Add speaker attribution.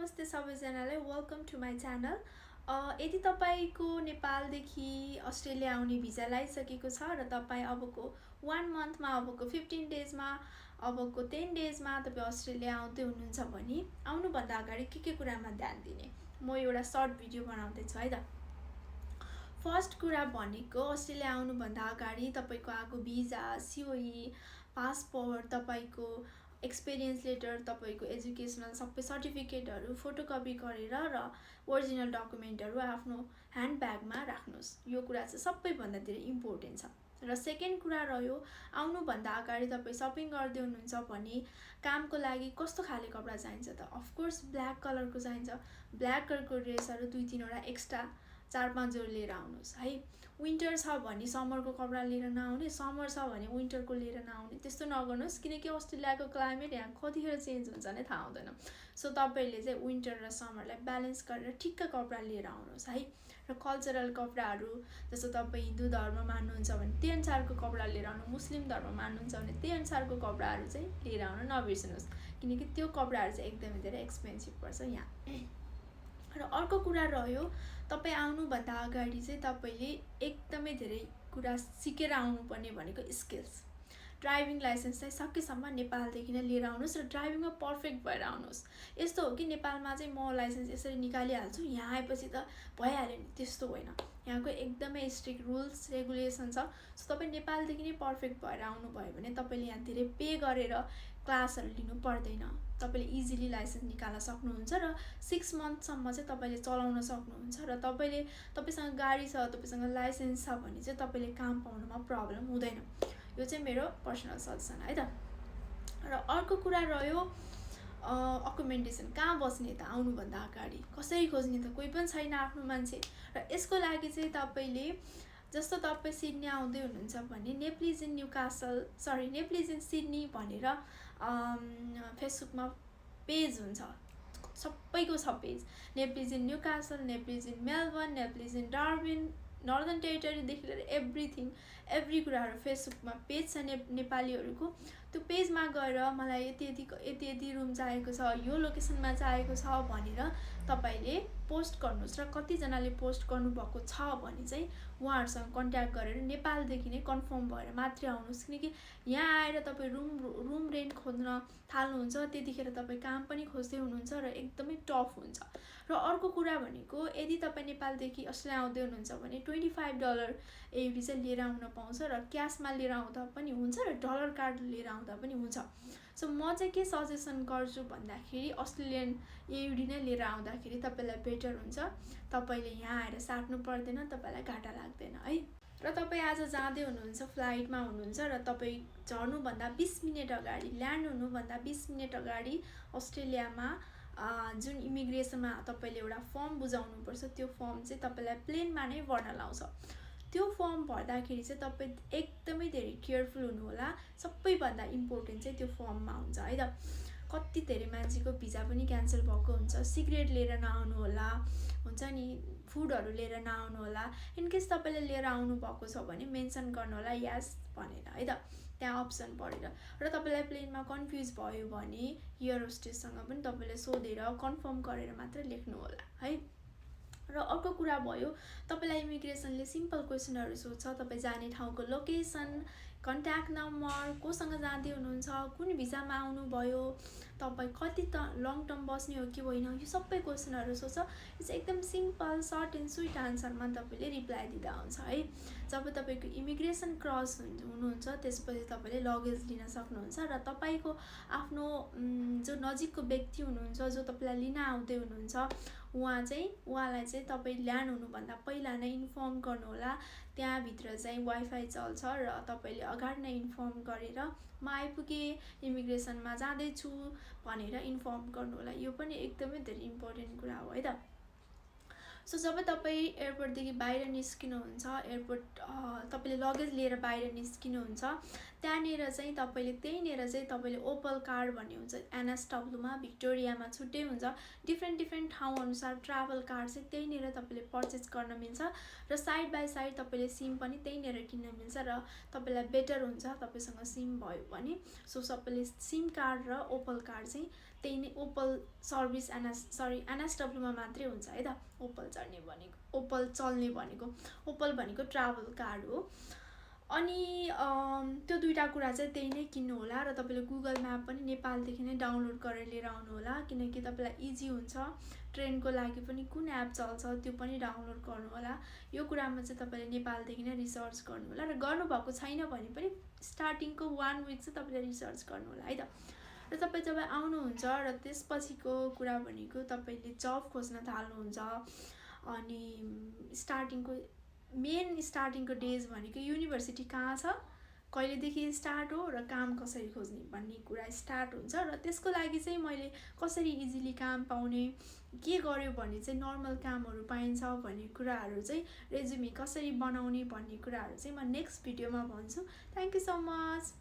Speaker 1: नमस्ते सबैजनालाई welcome to my channel. यदि तपाईँको नेपालदेखि अस्ट्रेलिया आउने भिजा लगाइसकेको छ र तपाईँ अबको 1 मन्थमा अबको 15 डेजमा अबको 10 डेजमा तपाईँ अस्ट्रेलिया आउँदै हुनुहुन्छ भने आउनुभन्दा अगाडि के कुरामा ध्यान दिने म एउटा सर्ट भिडियो बनाउँदैछु है त। फर्स्ट कुरा भनेको अस्ट्रेलिया आउनुभन्दा अगाडि तपाईँको आएको भिजा, सिओई, पासपोर्ट, तपाईँको एक्सपिरियन्स लेटर, तपाईँको एजुकेसनल सबै सर्टिफिकेटहरू फोटोकपी गरेर र ओरिजिनल डकुमेन्टहरू आफ्नो ह्यान्ड ब्यागमा राख्नुहोस्। यो कुरा चाहिँ सबैभन्दा धेरै इम्पोर्टेन्ट छ। र सेकेन्ड कुरा रह्यो, आउनुभन्दा अगाडि तपाईँ सपिङ गर्दै हुनुहुन्छ भने कामको लागि कस्तो खाले कपडा चाहिन्छ त? अफकोर्स ब्ल्याक कलरको चाहिन्छ। ब्ल्याक कलरको ड्रेसहरू 2-3वटा एक्स्ट्रा 4-5 जोडी लिएर आउनुहोस् है। विन्टर छ भने समरको कपडा लिएर नआउने, समर छ भने विन्टरको लिएर नआउने, त्यस्तो नगर्नुहोस् किनकि अस्ट्रेलियाको क्लाइमेट यहाँ कतिखेर चेन्ज हुन्छ नै थाहा हुँदैन। सो तपाईँले चाहिँ विन्टर र समरलाई ब्यालेन्स गरेर ठिक्क कपडा लिएर आउनुहोस् है। र कल्चरल कपडाहरू जस्तो तपाईँ हिन्दू धर्म मान्नुहुन्छ भने त्यही अनुसारको कपडा लिएर आउनु, मुस्लिम धर्म मान्नुहुन्छ भने त्यही अनुसारको कपडाहरू चाहिँ लिएर आउन नबिर्सिनुहोस् किनकि त्यो कपडाहरू चाहिँ एकदमै धेरै एक्सपेन्सिभ पर्छ यहाँ। र अर्को कुरा रह्यो, तपाईँ आउनुभन्दा अगाडि चाहिँ तपाईँले एकदमै धेरै कुरा सिकेर आउनुपर्ने भनेको स्किल्स। ड्राइभिङ लाइसेन्स चाहिँ सकेसम्म नेपालदेखि नै लिएर आउनुहोस् र ड्राइभिङमा पर्फेक्ट भएर आउनुहोस्। यस्तो हो कि नेपालमा चाहिँ म लाइसेन्स यसरी निकालिहाल्छु, यहाँ आएपछि त भइहाल्यो नि, त्यस्तो होइन। यहाँको एकदमै स्ट्रिक्ट रुल्स रेगुलेसन छ। सो तपाईँ नेपालदेखि नै पर्फेक्ट भएर आउनुभयो भने तपाईँले यहाँ धेरै पे गरेर क्लासहरू लिनु पर्दैन। तपाईँले इजिली लाइसेन्स निकाल्न सक्नुहुन्छ र 6 मन्थसम्म चाहिँ तपाईँले चलाउन सक्नुहुन्छ र तपाईँसँग गाडी छ, तपाईँसँग लाइसेन्स छ भने चाहिँ तपाईँले काम पाउनमा प्रब्लम हुँदैन। यो चाहिँ मेरो पर्सनल सजेसन है त। र अर्को कुरा रह्यो अकोमेन्डेसन, कहाँ बस्ने त आउनुभन्दा अगाडि, कसरी खोज्ने त, कोही पनि छैन आफ्नो मान्छे। र यसको लागि चाहिँ तपाईँले जस्तो तपाईँ सिडनी आउँदै हुनुहुन्छ भने नेप्लिज इन सिडनी भनेर फेसबुकमा पेज हुन्छ, सबैको छ page. Nepalese in Newcastle, Nepalese in Melbourne, Nepalese in Darwin, northern टेरिटरीदेखि लिएर एभ्री कुराहरू फेसबुकमा पेज छ नेपालीहरूको। त्यो पेजमा गएर मलाई यति रुम चाहिएको छ, यो लोकेसनमा चाहिएको छ भनेर तपाईँले पोस्ट गर्नुहोस् र कतिजनाले पोस्ट गर्नुभएको छ भने चाहिँ उहाँहरूसँग कन्ट्याक्ट गरेर नेपालदेखि नै कन्फर्म भएर मात्रै आउनुहोस् किनकि यहाँ आएर तपाईँ रुम रेन्ट खोज्न थाल्नुहुन्छ त्यतिखेर तपाईँ काम पनि खोज्दै हुनुहुन्छ र एकदमै टफ हुन्छ। र अर्को कुरा भनेको, यदि तपाईँ नेपालदेखि अस्ट्रेलिया आउँदै हुनुहुन्छ भने $25 एयुडी चाहिँ लिएर आउन पाउँछ र क्यासमा लिएर आउँदा पनि हुन्छ र डलर कार्ड लिएर आउँदा पनि हुन्छ। सो म चाहिँ के सजेसन गर्छु भन्दाखेरि अस्ट्रेलियन एयुडी नै लिएर आउँदाखेरि तपाईँलाई बेटर हुन्छ। तपाईँले यहाँ आएर साट्नु पर्दैन, तपाईँलाई घाटा लाग्दैन है। र तपाईँ आज जाँदै हुनुहुन्छ, फ्लाइटमा हुनुहुन्छ र तपाईँ झर्नुभन्दा 20 मिनट अगाडि, ल्यान्ड हुनुभन्दा 20 मिनट अगाडि अस्ट्रेलियामा जुन इमिग्रेसनमा तपाईँले एउटा फर्म बुझाउनुपर्छ, त्यो फर्म चाहिँ तपाईँलाई प्लेनमा नै भर्न लाउँछ। त्यो फर्म भर्दाखेरि चाहिँ तपाईँ एकदमै धेरै केयरफुल हुनुहोला। सबैभन्दा इम्पोर्टेन्ट चाहिँ त्यो फर्ममा हुन्छ है त। कति धेरै मान्छेको भिजा पनि क्यान्सल भएको हुन्छ। सिगरेट लिएर नआउनु होला, हुन्छ नि, फुडहरू लिएर नआउनु होला। इनकेस तपाईँले लिएर आउनु भएको छ भने मेन्सन गर्नु होला यस भनेर है त, त्यहाँ अप्सन पढेर। र तपाईँलाई प्लेनमा कन्फ्युज भयो भने एयर होस्टेससँग पनि तपाईँले सोधेर कन्फर्म गरेर मात्र लेख्नु होला है। र अर्को कुरा भयो, तपाईँलाई इमिग्रेसनले सिम्पल क्वेसनहरू सोध्छ, तपाईँ जाने ठाउँको लोकेसन, कन्ट्याक्ट नम्बर, कोसँग जाँदै हुनुहुन्छ, कुन भिजामा आउनुभयो, तपाईँ कति लङ टर्म बस्ने हो कि होइन, यो सबै क्वेसनहरू सोध्छ। यो चाहिँ एकदम सिम्पल सर्ट एन्ड स्विट आन्सरमा तपाईँले रिप्लाई दिँदा हुन्छ है। जब तपाईँको इमिग्रेसन क्रस हुनुहुन्छ त्यसपछि तपाईँले लगेज लिन सक्नुहुन्छ र तपाईँको आफ्नो जो नजिकको व्यक्ति हुनुहुन्छ, जो तपाईँलाई लिन आउँदै हुनुहुन्छ, उहाँलाई चाहिँ तपाईँ ल्यान्ड हुनुभन्दा पहिला नै इन्फर्म गर्नुहोला। त्यहाँभित्र चाहिँ वाइफाई चल्छ र तपाईँले अगाडि नै इन्फर्म गरेर म आइपुगेँ, इमिग्रेसनमा जाँदैछु भनेर इन्फर्म गर्नुहोला। यो पनि एकदमै धेरै इम्पोर्टेन्ट कुरा हो है त। सो जब तपाईँ एयरपोर्टदेखि बाहिर निस्किनुहुन्छ, तपाईँले लगेज लिएर बाहिर निस्किनुहुन्छ, त्यहाँनिर चाहिँ तपाईँले ओपल कार्ड भन्ने हुन्छ, एनएसडब्ल्यूमा, भिक्टोरियामा छुट्टै हुन्छ। डिफ्रेन्ट ठाउँ अनुसार ट्राभल कार्ड चाहिँ त्यहीँनिर तपाईँले पर्चेस गर्न मिल्छ र साइड बाई साइड तपाईँले सिम पनि त्यहीँनिर किन्न मिल्छ र तपाईँलाई बेटर हुन्छ तपाईँसँग सिम भयो भने। सो सबैले सिम कार्ड र ओपल कार्ड चाहिँ त्यही नै ओपल सर्भिस एनएसडब्ल्यूमा मात्रै हुन्छ है त ओपल चल्ने भनेको ओपल भनेको ट्राभल कार्ड हो। अनि त्यो दुईवटा कुरा चाहिँ त्यही नै किन्नु होला र तपाईँले गुगल म्याप पनि नेपालदेखि नै डाउनलोड गरेर लिएर आउनु होला, किनकि तपाईँलाई इजी हुन्छ। ट्रेनको लागि पनि कुन एप चल्छ त्यो पनि डाउनलोड गर्नु होला। यो कुरामा चाहिँ तपाईँले नेपालदेखि नै रिसर्च गर्नु होला र गर्नुभएको छैन भने पनि स्टार्टिङको 1 विक चाहिँ तपाईँले रिसर्च गर्नु होला है त। र तपाईँ जब आउनुहुन्छ र त्यसपछिको कुरा भनेको तपाईँले जब खोज्न थाल्नुहुन्छ। अनि स्टार्टिङको डेज भनेको युनिभर्सिटी कहाँ छ, कहिलेदेखि स्टार्ट हो र काम कसरी खोज्ने भन्ने कुरा स्टार्ट हुन्छ। र त्यसको लागि चाहिँ मैले कसरी इजिली काम पाउने, के गर्यो भने चाहिँ नर्मल कामहरू पाइन्छ भन्ने कुराहरू चाहिँ, रेज्युमे कसरी बनाउने भन्ने कुराहरू चाहिँ म नेक्स्ट भिडियोमा भन्छु। Thank you so much.